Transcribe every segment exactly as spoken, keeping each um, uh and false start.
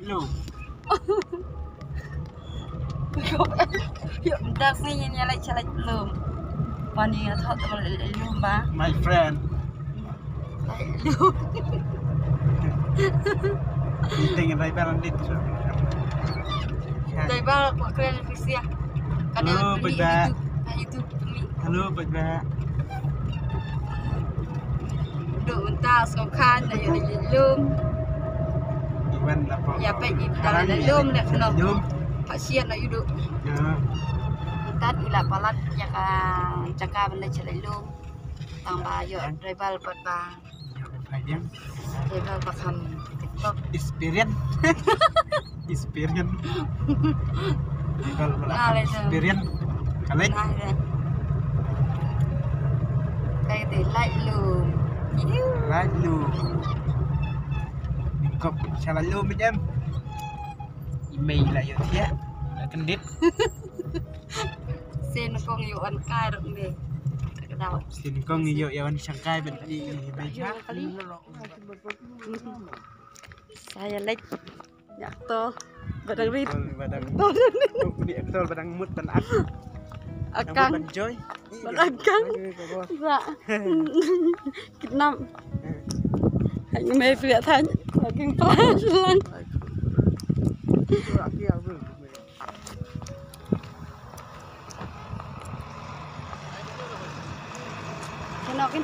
Hello. Yo, dak ni ni lek chalek lum. Pani ya thot to lek lum ba. My friend. Lek lum. Ini dengan driver nanti. Driver ko kren fisia. Hello, Pajak. YouTube. Hello, Pajak. Duk mynta sngewkhan da ïa lum. Iwan la pok. Ïa peit i da lum leh no. Lum. Pak sian na yu duk. Ya. Mynta i la palat ïa ka jaka ban leit sha lum. Tang ba ïoh driver pat ba. Ïoh driver. Driver ba kham TikTok. Experience. Experience. Driver ba kham experience. Kali. Kai te lek lum. Lek lum. Kop sha lum jam. I mei la ïoh thiah. La kyndit. Sien kong ïoh wan kai rok ne. Ka dau. Sien kong ïoh ïa wan shang kai ban i mei cha. Sa ïa leit. Ïa actor. Ba dang rit. Actor ba dang. Actor ba dang mut ban act. Akang. Ban joy. Ban akang. Ba. Kidnap. Hai ngi mei pria thang. Lagi pla lang. Kinokin.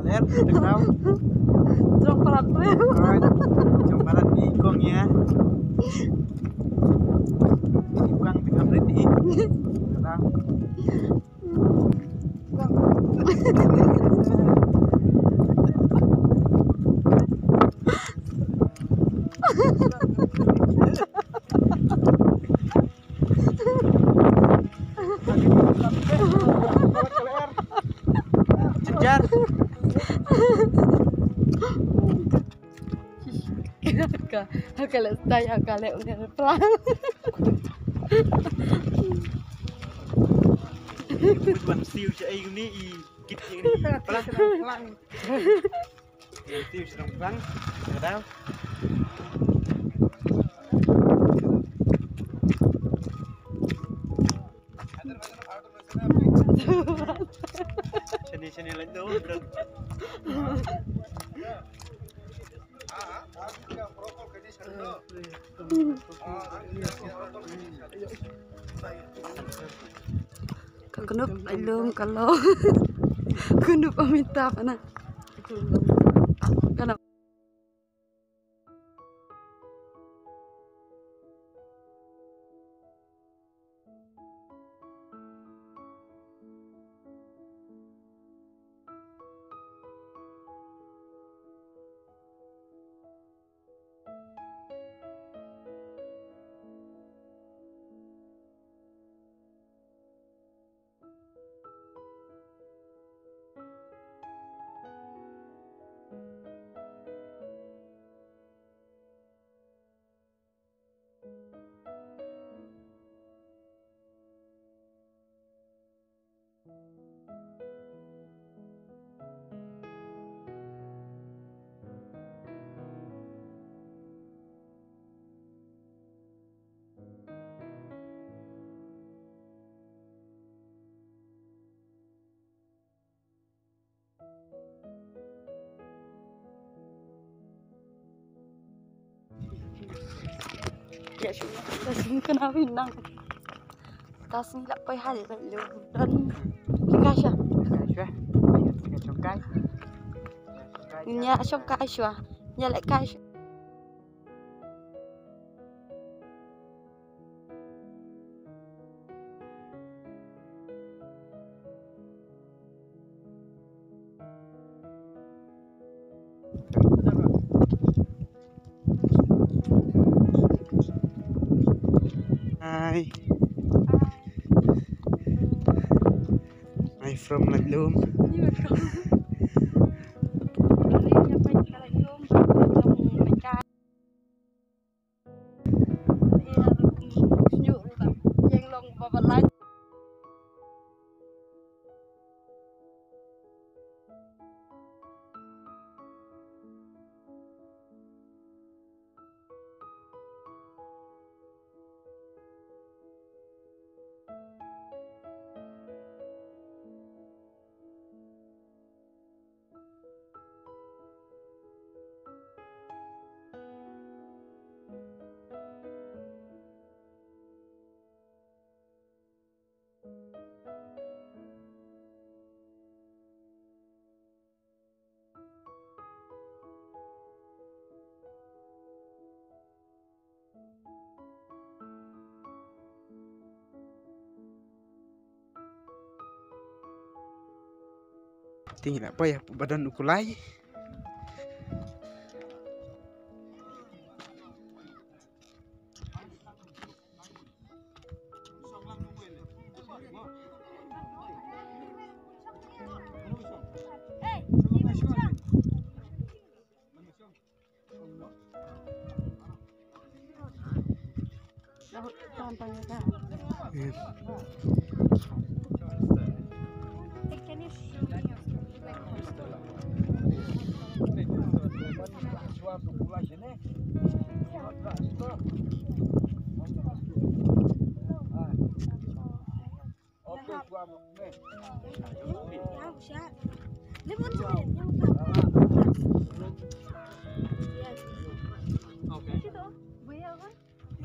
Ler, kenal. Jong palat tu. Jong palat ni kong ya. Bukan tengah berhenti. Kenal. Jejar. Ka, ka le stai, ka le udah pelan. Ban siu cha ai ni i kit ni pelan. Yang siu sedang pelan. Kadang. Sini sini lain tu. Ka knup ai lum ka lo. Knup Amitabh ana. Ka na. Ya, shu. Ta shu kena pinang. Ta shu la poi hai le lo dan. Ka sha. Ka sha. Ka sha kai. Nya sha kai sha. Nya le kai sha. Hi. I from Laitluam. Te ngi la poi hapoh ba don u kulai. Okay.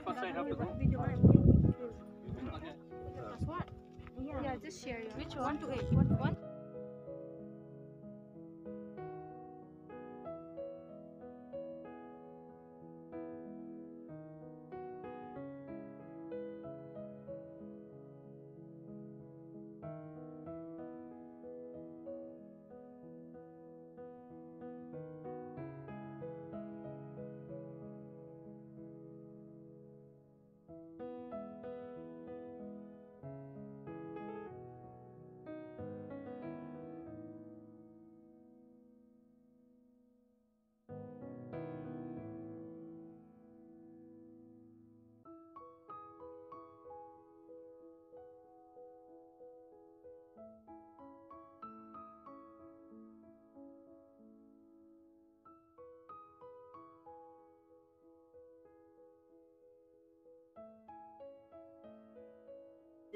First I have to go. Yeah, just share your. Which one? One to eight. One to one.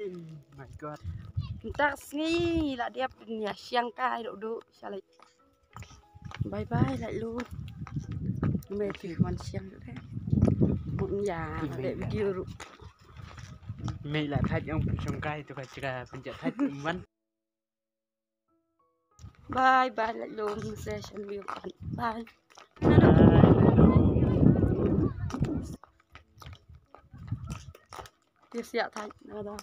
Oh my God. Mynta ka sngi la dep ïa shang kai duk duk shalai. Bye bye la lu. Me ki wan shang duk deh. Mun ya le video ru. Me la thait ong shang kai tu ka chira pynjat thait wan. Bye bye la lum session view kan. Bye. Dia siap thait nada.